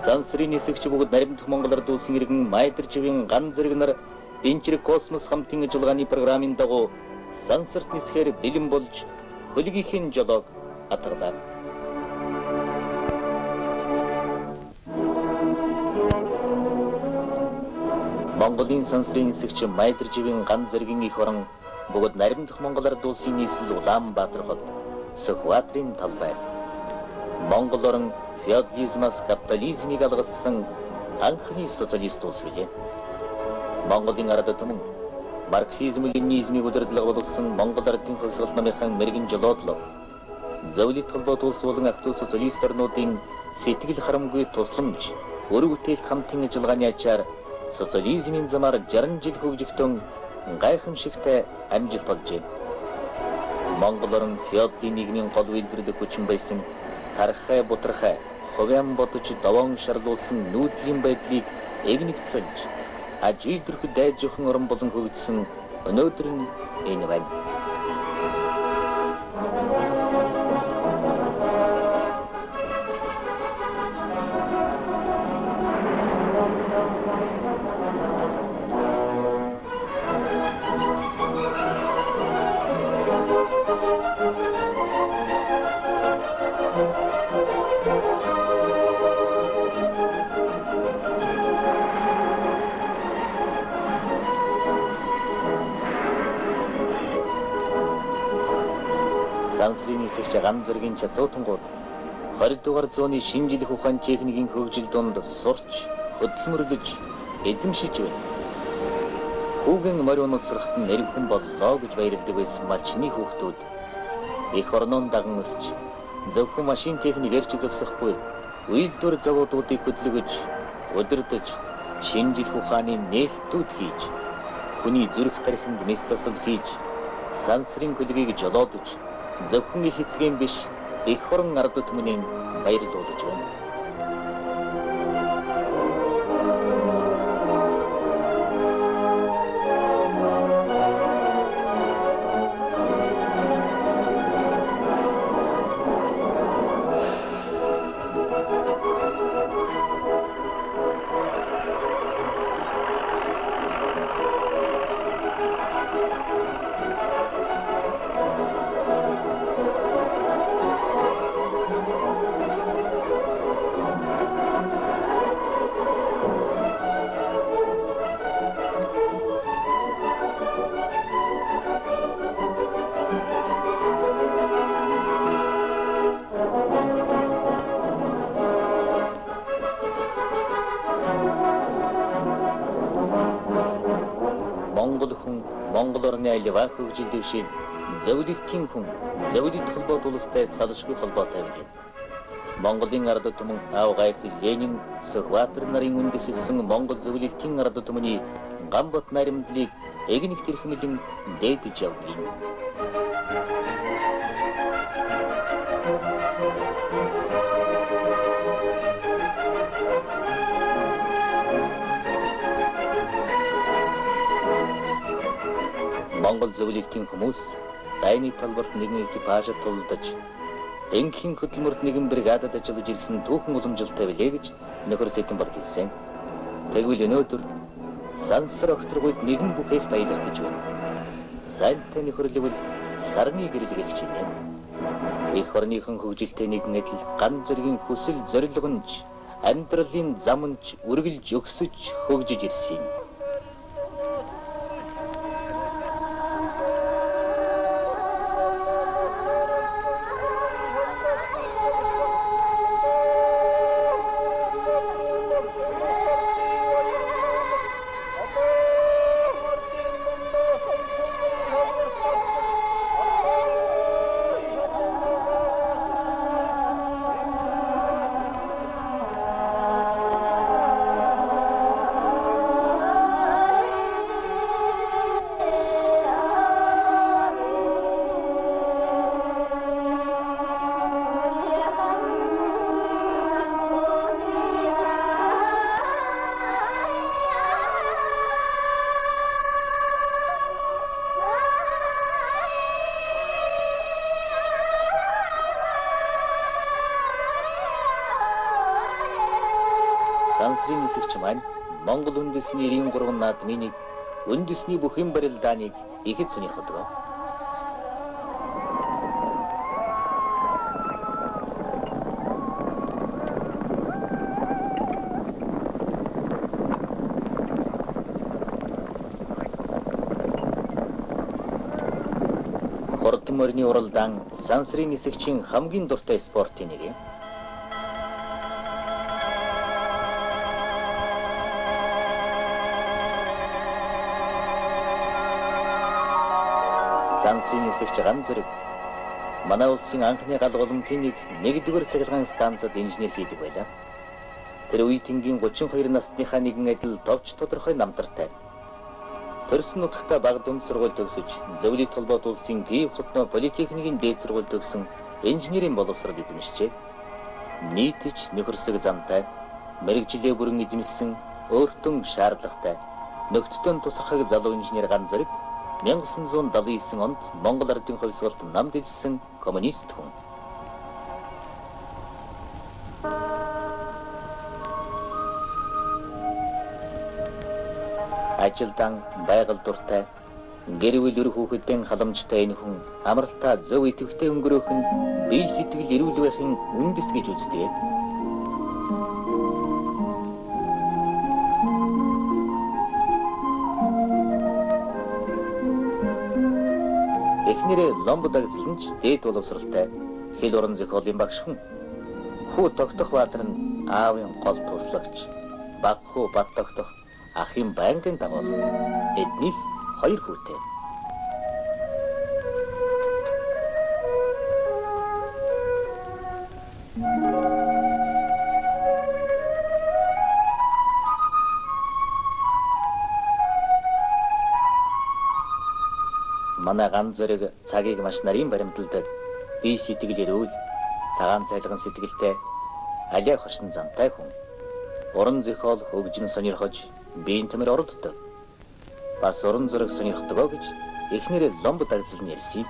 Сансрын нисэгч бөгөөд наримдах Монгол ард улсын иргэн Майдарживын ган зэрэг нар энчир космос хамтын ажиллагааны програмын дагуу сансарт нисэхээр бэлэн болж хөлгийнхэн жолоог атгалаа. Монголын сансрын нисэгч Майдарживын ган зэргийн эх орон бөгөөд наримдах Монгол ард улсын нийслэл Улаанбаатар хот Сүхбаатарын талбай. Монгол орон феодализмаас капитализмыг алгассан анхны социалист улс билээ. Монголын ард түмэн марксизм ленинизмийг удирдлага болгосон Монгол ардын хувьсгал намынхан мэрэгэн жолоодлоо. Зөвлөлт холбоот улс болон ах トゥ социалист орнуудын сэтгэл харамгүй тусламж, өрөг бүтээлт хамтын ажиллагааны ачаар социализмын замаар 60 жил хөгжигдөн гайхамшигтай амжилт олжээ. Монгол орон феодлын нийгмийн гол үйлдвэрлэх хүчин байсан тархай бутархай хувиан бодож довоон шарлуулсан нүүдлийн байдлыг эгнэгцэлж аж үйлдвэрхэд дайжихан орон болон хөгжсөн өнөөдөр нь энэ байна. Сансрын нисэгч ган зэргийн чацуутангууд 20 дугаар зууны шинжлэх ухаан техникийн хөгжил донд сурч, хөдөлмөрлөж, эзэмшиж байна. Хүүгэн морионод сурахт нь нэр хүн боллоо гэж баярлдаг байсан малчны хүүхдүүд эх орноон даган өсч, зөвхөн машин техник эрч зогсохгүй, үйлдвэр завуудуудыг хөдөлгөж, удирдах, шинжлэх ухааны нээлтүүд хийж, хүний зүрх тархинд мэс засал хийж, сансрын хөлгийг жолоодож, зөвхөн их эцгийн биш, эх орон ард түмнийг баярлуулж байна. Монгол хүн Монгол орны аливаа хөгжил дэвшил зөвлөлтийн хүн зөвлөлт холбоот улстай салшгүй холбоотой билээ. Монголын ард түмэн аав гайх Ленин, Сүхбаатар нарын үндэслэсэн Монгол зөвлөлтийн ард түмний ган бот наримдлыг эгнэгт эрхэмлэн дээдэж явдаг юм. Монгол зөвлөлтийн хүмүүс дайны талбарт нэгэн экипажид тулалдаж, энхийн хөдөлмөрт нэгэн бригадад ажиллаж ирсэн түүхэн уламжилтай билээ гэж нөхөр Зэтэнбал хэлсэн. Тэгвэл өнөөдөр сансар огторгуйд нэгэн бүхээхт аялах гэж байна. Сайнтай нөхөрлөвөл сарны гэрлэгийг хичээнэ. Эх орныхон хөгжилтэй нэгэн адил ган зэргийн хүсэл зорилго нь ч амьдралын зам нь ч үргэлж өксөж хөгжиж ирсэн юм. Сансрын нисэгч маань Монгол үндэсний 93 наадмын нэг үндэсний бүхэн барилдааныг ихэд сонирхдог. Хурдан морины уралдаан сансрын нисэгчийн хамгийн дуртай спортын нэг юм. Сансрын нисэгч Ганзэрэг манай улсын анхны гал голомтын нэг нэгдүгээр цахилгаан станцад инженер хийдэг байлаа. Тэр үе тэнгийн 32 насныхаа нэгэн адил товч тодорхой намтартай. Төрсөн нутагта баг дунд сургууль төгсөж, Зөвлөлт холбоот улсын Киев хотноо политехникийн дээд сургууль төгсөн инженерийн боловсрол эзэмшжээ. Нийтж нөхөрсөг зантай, мэргэжлээ бүрэн эзэмшсэн, өөртөө шаардлагатай, нөхдөдөө тусрахыг залуу инженер Ганзэрэг 1979 онд Монгол Ардын хувьсгалт нам дэлсэн коммунист хүн. Ажилдан байгаль дуртай, гэр бүл үр хүүхэдийн халамжтай энэ хүн амралтаа зөв идэвхтэй өнгөрөөх нь бие сэтгэл эрүүл байхын үндэс гэж үздэг. Эхнэрээ Ломб дагзлан ч дээд боловсралтай хэл уран зохиолын багш хүн. Хүү тогтох Баатар нь аавын гол туслагч, баг хүү Бат тогтох ахын байнгын дагуул. Эднийх хоёр хүүтэй. Манай Ганзэрэг цагийг маш нарийн баримталдаг, бие сэтгэл эрүүл, цагаан цайлган сэтгэлтэй, алиа хошин зантай хүн. Уран зохиол хөгжим сонирхож, биеийн төмөр оролддог. Бас уран зураг сонирхдогоо гэж эхнэрээ Ломб дагзал нь ярьсан юм.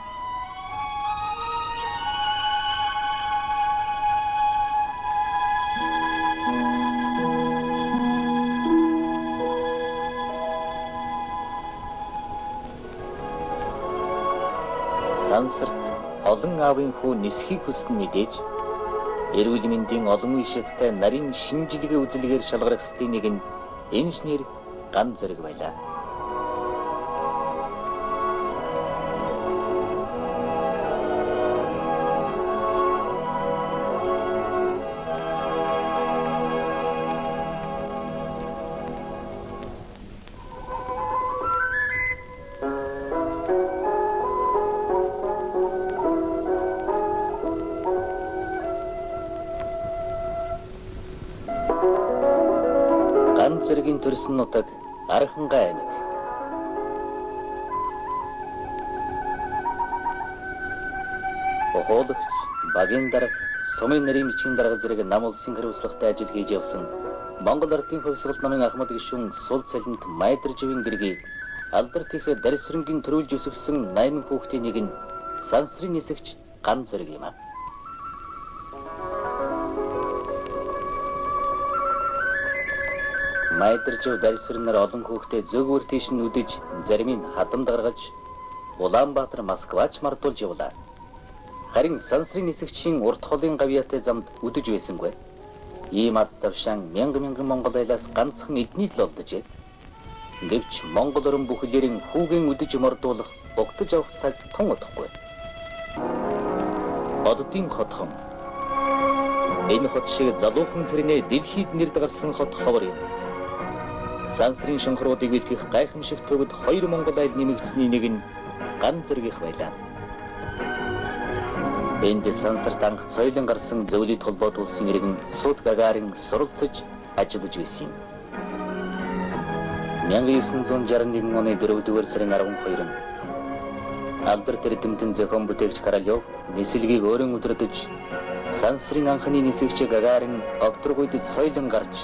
Сансарт олон аавын хүү нисхийг хүсэн мэдээж эрүүл мэндийн олон үе шаттай нарийн шинжилгээ үзэлгээр шалгарах стын нэг нь инженер Ганзэрэг байлаа. Ганзэргийн төрсөн нутаг Архангай аймаг. Ухуулагч, багийн дарга, сумын нарийн бичгийн дарга зэрэг нам улсын хариуцлагатай ажил хийж явсан Монгол Ардын хувьсгалт намын Ахмад гишүүн сул цалинт Майдарживын гэргий алдарт их Дарьсрэнгийн төрүүлж өсгсөн 8 хүүхдийн нэг нь сансрын нисэгч Ганзэрэг юм аа. Майдаржив Дарьсрэнээр олон хүүхдээ зөв үр тийш нь үдэж, зарим нь хадамд гаргаж, Улаанбаатар Москвач мардуулж явлаа. Харин сансрын нисэгчийн урт холын гавьяатай замд үдэж байсангүй. Ийм ад завшаан мянган мянган монгол айлаас ганцхан эдний л олдожээ. Гэвч монгол орон бүхлээрэн хүүгэн үдэж мордуулах, бугтаж авах цаг тун удахгүй. Оддын хотхон. Энэ хот шиг залуухан хэрнээ дэлхийд нэрд гарсан хот ховор юм. Сансрын шонхруудыг бэлтгэх гайхамшиг төвд хоёр монгол айл нэмэгдсэний нэг нь Ганзэргийнх байлаа. Энд сансарт анх соёлон гарсан Зөвлөлт холбоот улсын иргэн Суд Гагарин суралцаж ажиллаж байсан юм. 1961 оны 4-р сарын 12-нд алдарт эрдэмтэн зохион бүтээгч Королёв нислэгийг өөрөн удирдах сансрын анхны нисэгч Гагарин Окторгуйд соёлон гарч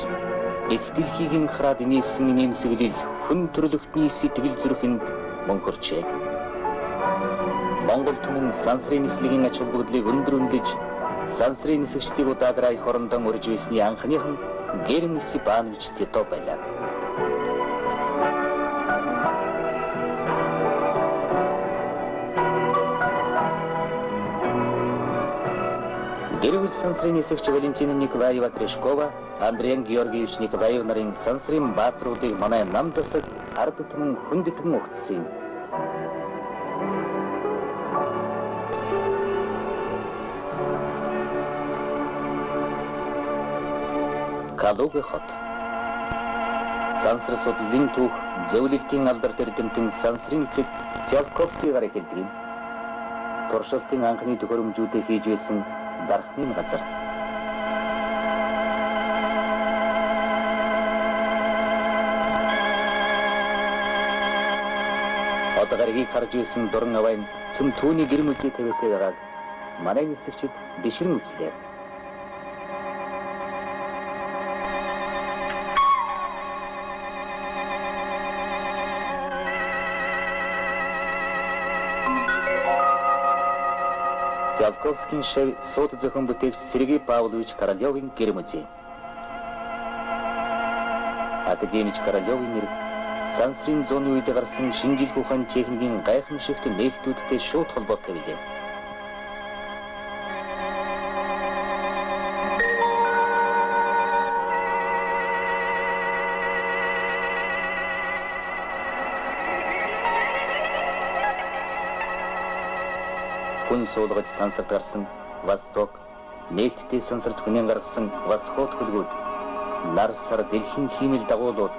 их дэлхийгийн храад нийсэн нэмсэглэл хүн төрөлхтний сэтгэл зүрхэнд мөнхөрчээ. Монгол түмэн сансрын нислэгийн ач холбогдлыг өндөр үнэлж сансрын нисэгчдийг удаадраа эх орондоо урьж байсны анхных нь Герман Степанович Титов байлаа. Гэр бүл сансрын нисэгч Валентина Николаева Трешкова, Андриан Георгиевич Николаев нарын сансрын баатруудыг манай нам засаг ард түмэн хүндэтгэн өгсөн юм. Калуга хот. Сансар судлалын түүх зөвлөлтийн алдарт эрдэмтэн сансрын эцэг Циолковский гар эхэлдэг юм. Туршилтын анхны төхөөрөмжүүдээ хийж байсан дархны газар. Хот гаригийг харж байсан дуран авайн цөм түүний гэр музей тавиатай байгааг манай нисэгчид бишрэн үзлээ. Циолковскийн шав сууд зохион бүтээгч Сергей Павлович Королевын гэр музей. Академич Королевын нэр сансрын зууны үед гарсан шинжлэх ухааны техникийн гайхамшигт нээлтүүдтэй шууд холбоотой билээ. Хүн суулгаж сансарт гарсан Восток, нээлттэй сансарт хүнэн гаргасан Восход хөлгүүд, нар сар дэлхийн хиймэл дагуулууд,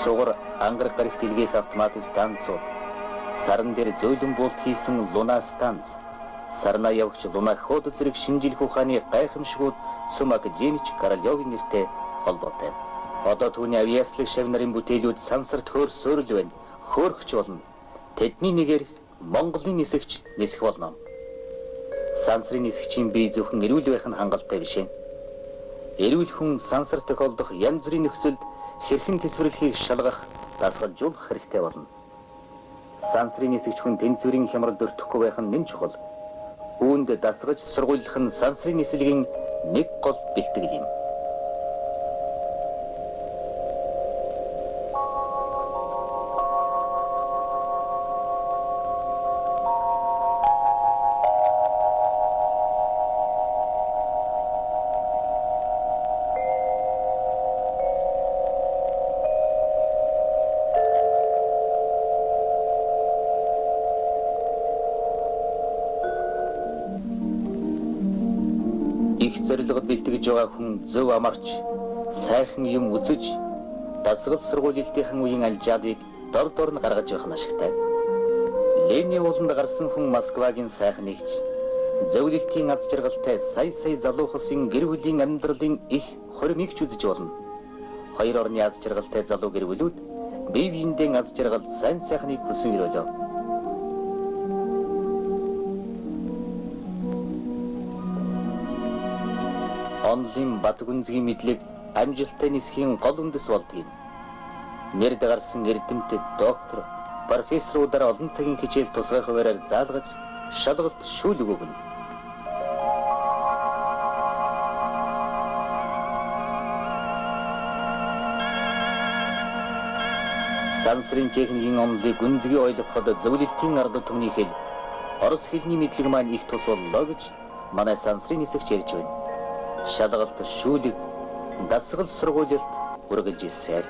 сугар ангараг гарагт илгээх автомат станцууд, саран дээр зөөлөн буулт хийсэн Луна станц, сарнаа явагч Лунаход зэрэг шинжлэх ухааны гайхамшигуд сүм академич Королевын нэртэй холбоотой. Одоо түүний авиаслаг шав нарын бүтээлүүд сансарт хөөр суурил байна, хөөрөгч болно. Тэдний нэгээр Монголын нисэгч нисэх болно. Сансрын нисэгчийн бие зөвхөн эрүүл байх нь хангалттай биш ээ. Эрүүл хүн сансар тохиолдох янз бүрийн нөхцөлд хэрхэн тэсвэрлэхийг шалгах, дасгалжуулах хэрэгтэй болно. Сансрын нисэгч хүн тэнцвэрийн хямралд өртөхгүй байх нь нэн чухал. Үүнд дасгаж сургуулих нь сансрын нислэгийн нэг гол бэлтгэл юм. Их зорилгод бэлтгэж байгаа хүн зөв амарч, сайхан юм үзэж, дасгал сургуулилтын үеийн алжаалыг дор дор нь гаргаж явах нь ашигтай. Ленин ууланд гарсан хүн Москвагийн сайхан нэгч, зөвлөлтийн аз жаргалтай сая сая залуу хөлсийн гэр бүлийн амьдралын их хуримыг ч үзэж болно. Хоёр орны аз жаргалтай залуу гэр бүлүүд бие биендээ аз жаргал сайн сайхныг хүсэн өрөөлөө. Онлын бат гүнзгий мэдлэг амжилттай нисхийн гол үндэс болдог юм. Нэрд гарсан эрдэмтэд доктор, профессорудаар олон цагийн хичээл тусгай хуваараар заалгаж, шалгалт шүүлэг өгнө. Сансрын техникийн онлыг гүнзгий ойлгоход зөвлөлтийн ард түмний хэл, орос хэлний мэдлэг маань их тус боллоо гэж манай сансрын нисэгч ярьж байна. Шалгалт, шүүлэг, дасгал сургуулилт үргэлж ирсээр.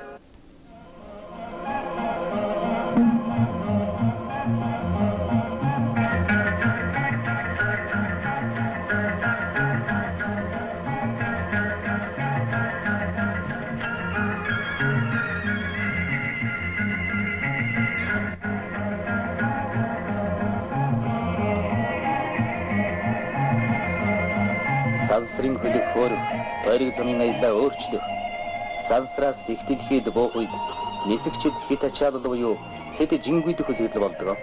Сансрын хөлөг хөөрөх, тойрог замын аяллаа өөрчлөх, сансраас их дэлхийд буух үед нисэгчид хэд ачаалал буюу хэд жингүйдэх үзэгдэл болдог.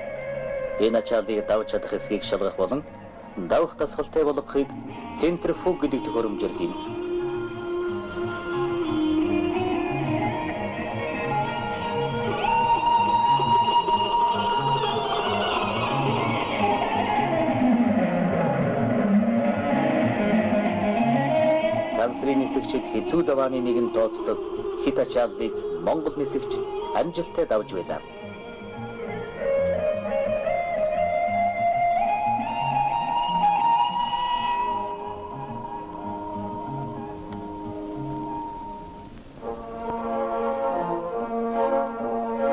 Энэ ачааллыг давж чадах эсхийг шалгах болон давх дасгалтай болгохыг центрифуг гэдэг төхөөрөмжөөр хийнэ. Сансрын нисэгчид хэцүү давааны нэгэн тооцдог хит ачааллыг Монгол нисэгч амжилттай давж байлаа.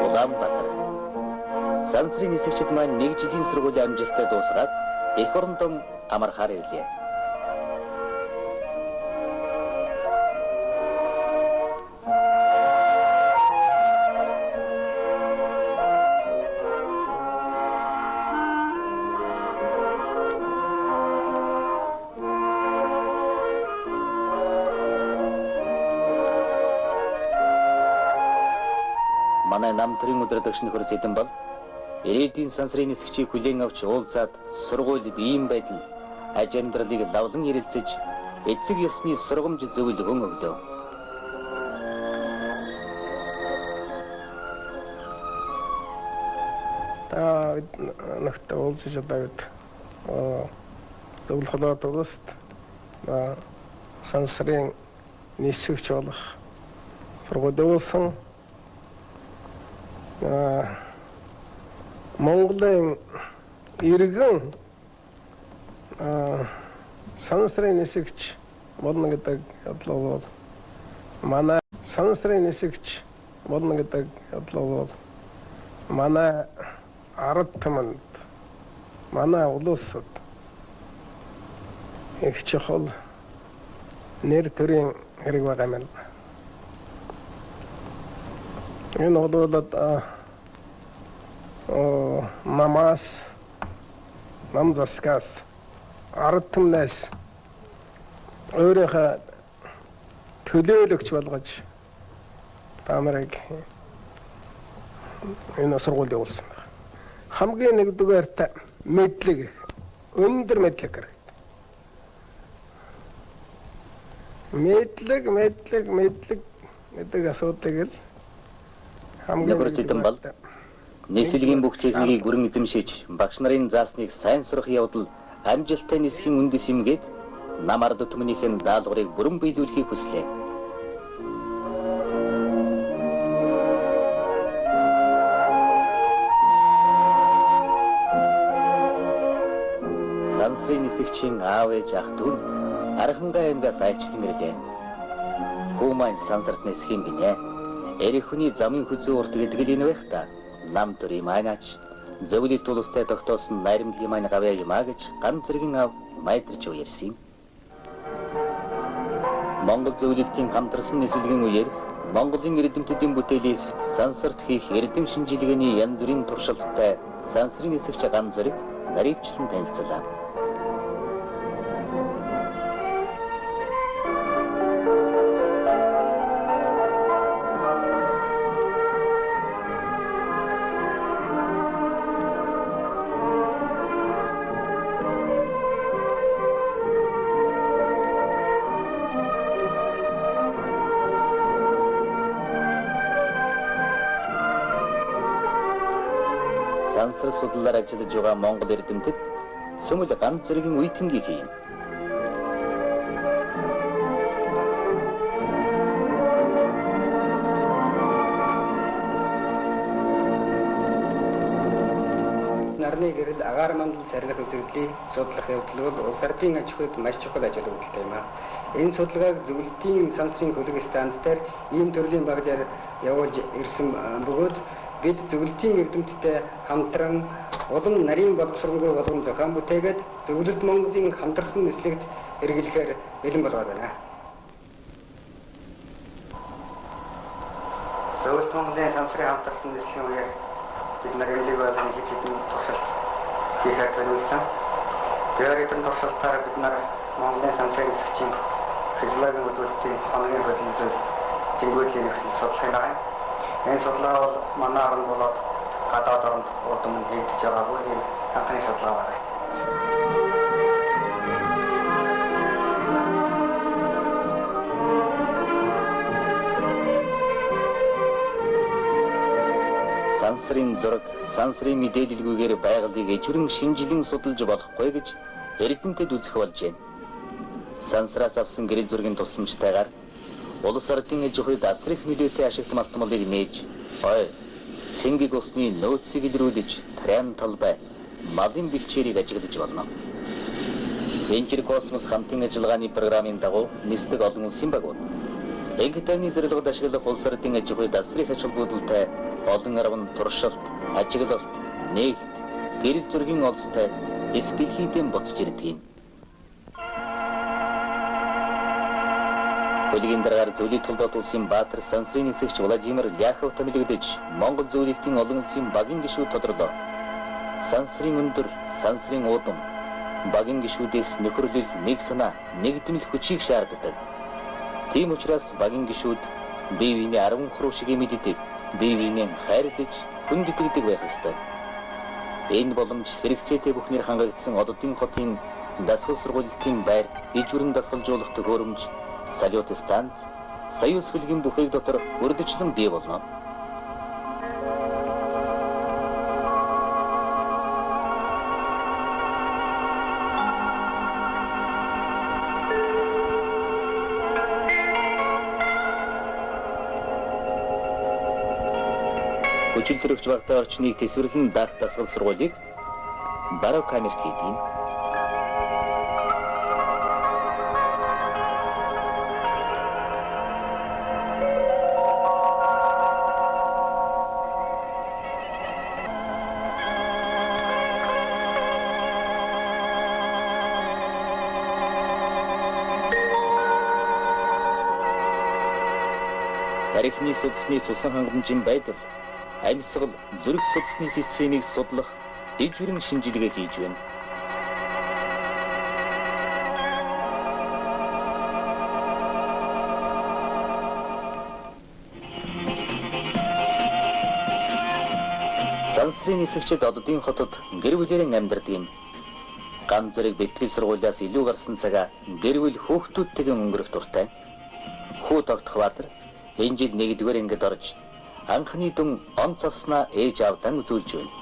Улаанбаатар. Сансрын нисэгчид маань нэг жилийн сургуулийн амжилттай дуусгаад эх орондоо амархаар ирлээ. Манай нам төрийн удирдагч нөхөр Сэдэн бол ирээдүйн сансрын нисгчийг хүлээн авч уулзаад сургууль биеийн байдал, аж амьдралыг лавлан ярилцаж эцэг ёсны сургамж зөвлөгөөн өглөө. Та нөхдөд уулзаж одоо бид зөвлөх улсад сансрын нисгч болох сургууль уулсан. Монголын иргэн сансрын нисгч болно гэдэг бодлого бол манай сансрын нисгч болно гэдэг бодлого бол манай ард түмэнд, манай улсад их чухал нэр төрийн хэрэг байгаа юм. Энэ бол намаас, нам засгаас, ард түмнээс өөрийнхөө төлөөлөгч болгож та нарыг энэ сургуульд явуулсан байна. Хамгийн нэгдүгээрт мэдлэг, өндөр мэдлэг хэрэгтэй. Мэдлэг, мэдлэг, мэдлэг гэдэг асуудлыг л хамгийн Сэдэн бол нисэлгийн бүх техникийг бүрэн эзэмшиж, багш нарын заасныг сайн сурах явдал амжилттай нисхийн үндэс юмгээд нам ард түмнийхэн даалгаврыг бүрэн биелүүлэхийг хүслээ. Сансрын нисгчийн аав ээж ах дүү Архангай аймгаас айлчлан ирлээ. Хүү маань сансарт нисэх юм гинэ. Эрх хүний замын хүзүү урт гэдэг л энэ байх та. Нам төрийн майнаач зөвлөлт улстай тогтоосон найрамдлын маань гавьяа юм а гэж ганц зэргийн ав майдарч ярьсан юм. Монгол зөвлөлтийн хамтарсан нисэлгийн үеэр Монголын эрдэмтдийн бүтээлээс сансарт хийх эрдэм шинжилгээний янз бүрийн туршилттай сансрын нисгч ган зэрэг наривчлан танилцлаа. Сансар судлалаар ажиллаж байгаа Монгол эрдэмтэд цөмөл ганц зэргийн үе тэмдгийг хийв. Нарны гэрэл агаар мандал сарних үзэгдлийг судлах явдал бол улс ардын аж ахуйд маш чухал ажил өгдөлтэй юм аа. Энэ судалгааг зөвлөлтийн сансрын хөлөг станц дээр ийм төрлийн багжаар явуулж ирсэн бөгөөд бид зөвлөлтийн эрдэмтдтэй хамтран улам нарийн боловсронгүй болгон зохион бүтээгээд зөвлөлт Монголын хамтарсан нислэгт эргэлэхээр бэлэн болгоод байна. Зөвлөлт Монголын сансрын хамтарсан нислэгийн үеэр бид нар эмнэлэг болгоны хэд хэдэн туршилт хийхээр төлөвлөсөн. Теорийн туршилтаар бид нар Монголын сансрын нисгчийн физиологийн үзүүлэлтийн хоногийн хөдөлгөөн зүйл жингүүдлийн нөхцөл судлах юм байна. Энэ судалгаа бол манай оронд болоод гадаад оронд урд өмнө хийгдэж байгаагүй ийм анхны судалгаа байна. Сансрын зураг, сансрын мэдээлэлгүйгээр байгалыг ижвэрэн шинжилэн судалж болохгүй гэж эрдэмтэд үзэх болжээ. Сансраас авсан гэрэл зургийн тусламжтайгаар улс ардын аж ахуйд асар их нөлөөтэй ашигт малтмалыг нээж, ой, цэнгийг усны нөөцийг илрүүлж, тариан талбай, малын бэлчээрийг ажиглаж болно. Энчир космос хамтын ажиллагааны програмын дагуу нисдэг олон улсын багууд энх тайвны зорилгод ашиглах улс ардын аж ахуйд асар их ач холбогдолтой олон арван туршилт, ажиглалт, нээлт, гэрэл зургийн олзтой их дэлхийдэн буцаж ирдэг юм. Хөлгийн даргаар зөвлөлт холбоот улсын Баатар сансрын нисэгч Владимир Ляхов томилогдож, Монгол зөвлөлтийн олон улсын багийн гишүүд тодорлоо. Сансрын өндөр, сансрын уудам, багийн гишүүдээс нөхөрлөл, нэг санаа, нэгдмэл хүчийг шаарддаг. Тийм учраас багийн гишүүд бие биений 10 хуруу шигээ мэддэг, бие биенээ хайрлаж, хүндэтгэдэг байх ёстой. Энэ боломж хэрэгцээтэй бүхнээр хангагдсан Оддын хотын дасгал сургуулийн байр, ижвэрэн дасгалжуулах төхөөрөмж, салют станц, Союз хөлгийн бүхийг дотор өрдөчлөн бий болно. Хүчил төрөгч багтай орчныг тэсвэрлэн даах дасгал сургуулийг баруун камерт хийдэг юм. Тарихны судасны цусан хангамжийн байдал, амьсгал, зүрх судасны системийг судлах ижвэрэн шинжилгээ хийж байна. Сансрын нисэгчид Оддын хотод гэр бүлээрээ амьдардаг юм. Ган зэрэг бэлтгэл сургуулиас илүү гарсан цагаа гэр бүл хүүхдүүдтэйгээ өнгөрөх дуртай. Хүү тогтох Баатар энэ жил 1-р ангид орж анхны дүн онц авснаа ээж аавдан үзүүлж байна.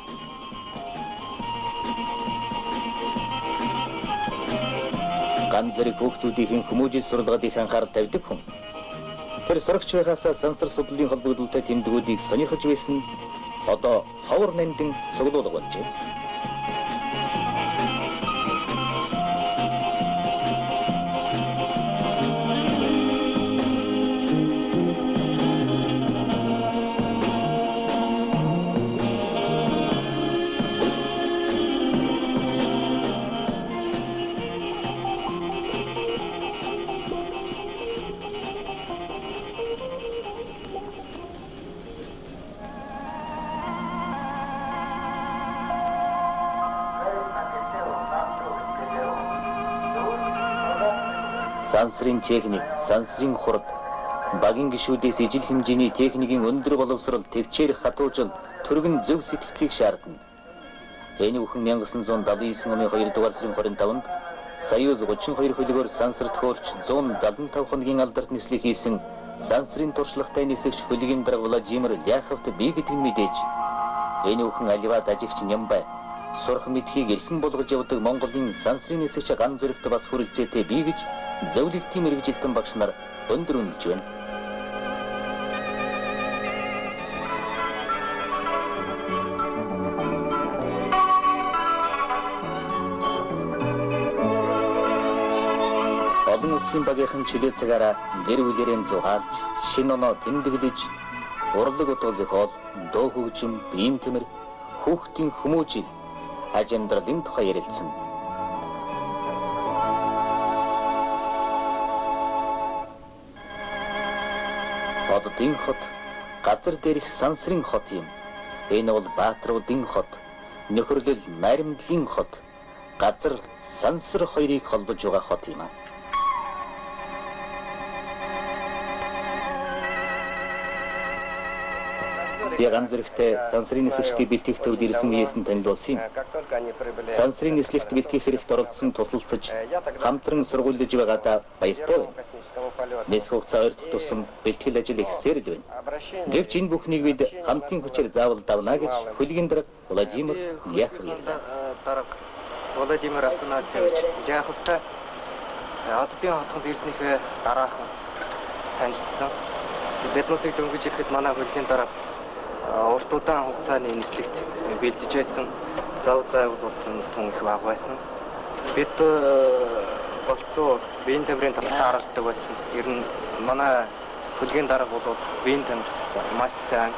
Ган зэрэг хүүхдүүдийн хүмүүжил сурлагад их анхаарал тавьдаг хүн. Тэр сурагч байхаасаа сансар судлалын холбогдолтой тэмдгүүдийг сонирхож байсан. Одоо ховор нандин цуглуулга болжээ. Сансрын техник, сансрын хурд, багийн гишүүдээс ижил хэмжээний техникийн өндөр боловсрол, төвчээр хатуужил, түргэн зөв сэтгцийг шаардна. Энэ бүхэн 1979 оны 2 дугаар сарын 25-нд Союз 32 хөлгөөр сансарт хөөрч 175 хоногийн алдарт нислэг хийсэн сансрын туршлагатай нисэгч хөлгийн дарга Владимир Ляховт бий гэдэг нь мэдээж. Энэ бүхэн аливаа дажигч Нямбай сурах мэдхийг эрхэн болгож явдаг Монголын сансрын нисэгч ган зүрхт бас хүрэлцээтэй бий гэж зөвлөлтийн мэргэжилтэн багш нар өндөр үнэлж байна. Олон улсын багийнхан чөлөө цагаараа гэр бүлээрээ зугаалж, шинэ оноо тэмдэглэж, урлаг утга зохиол, дуу хөгжим, биеийн тэмэр, хүүхдийн хүмүүжил, аж амьдралын тухай ярилцсан. Оддын хот газар дээрх сансрын хот юм. Энэ бол Баатруудын хот, нөхөрлөл наримдлын хот, газар сансар хоёрыг холбож байгаа хот юм аа. Би ган зэрэгтэй сансрын нисэгчдийг бэлтгэх төвд ирсэн үеэс нь танил болсон юм. Сансрын нислэгт бэлтгэх хэрэгт оролцсон тусалцаж хамтран сургуулилж байгаадаа баяртай байна. Нисэх хугацаа ойртох тусам бэлтгэл ажил ихсээр л байна. Гэвч энэ бүхнийг бид хамтын хүчээр заавал давна гэж хөлгийн дарга Владимир Ляхов ярьлаа. Дарга Владимир Афанасьевич Ляховтай Оддын хотгонд ирснийхээ дараахан танилцсан. Биднүүсийг дөнгөж ирэхэд манай хөлгийн дарга урт удаан хугацааны нислэгт бэлдэж байсан. Зав зайвал бол тун их бага байсан. Бид болцоо биеийн тамирын талд харалддаг байсан. Ер нь манай хөлгийн дарга бол биеийн тамир маш сайн.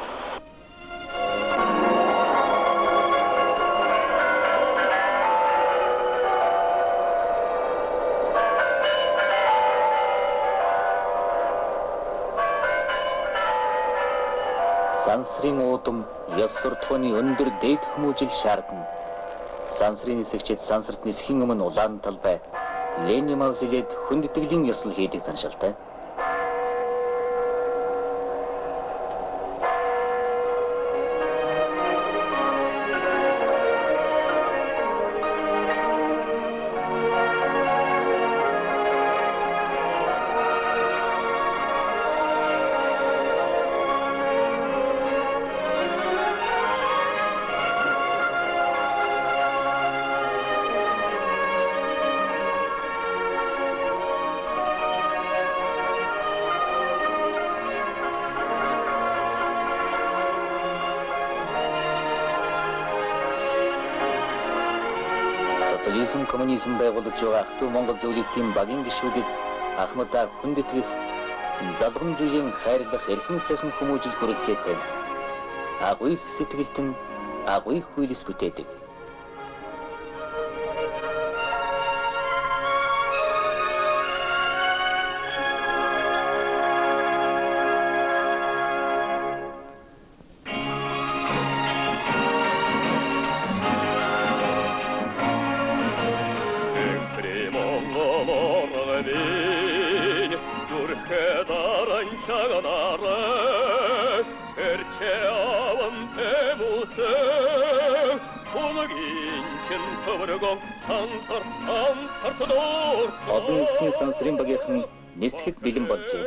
Сансрын уудам ёс суртахууны өндөр дээд хүмүүжил шаардна. Сансрын нисэгчид сансарт нисэхийн өмнө улаан талбай Ленин мавзолейд хүндэтгэлийн ёслол хийдэг заншилтай. Социализм, коммунизм байгуулж байгаа ах トゥ Монгол зөвлөлтийн багийн гишүүдэд Ахмадаа хүндэтгэх залгамж үеийн хайрлах эрхэм сайхан хүмүүжил хүрэлцээтэй. Агуу их сэтгэлтэн агуу их үйлс бүтээдэг. Олон улсын сансрын багийнхан нисэхэд бэлэн болжээ.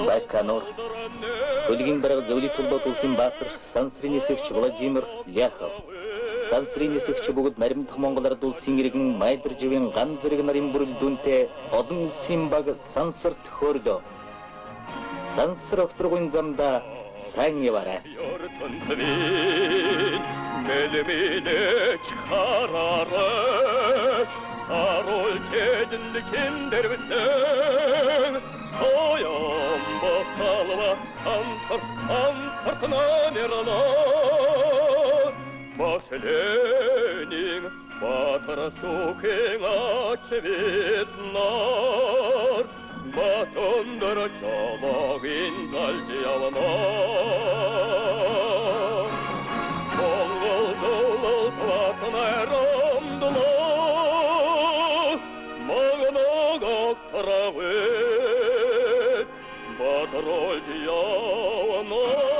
Байконур хөлгийн дарга зөвлөлт холбоот улсын баатар сансрын нисэгч Владимир Ляхов. Сансрын нисэгч бөгөөд наримдах Монгол ард улсын иргэн Майдарживын ган зэрэг нарын бүрэлдэхүүнтэй олон улсын баг сансарт хөрлөө. Сансар огторгуйн замдаа сайн яваарай. Последним батыр сухин очевиднар, Батындыр чамагын залжиявна. Монгол дулул тватна рамдла, Магнагак травы, Батыр явна.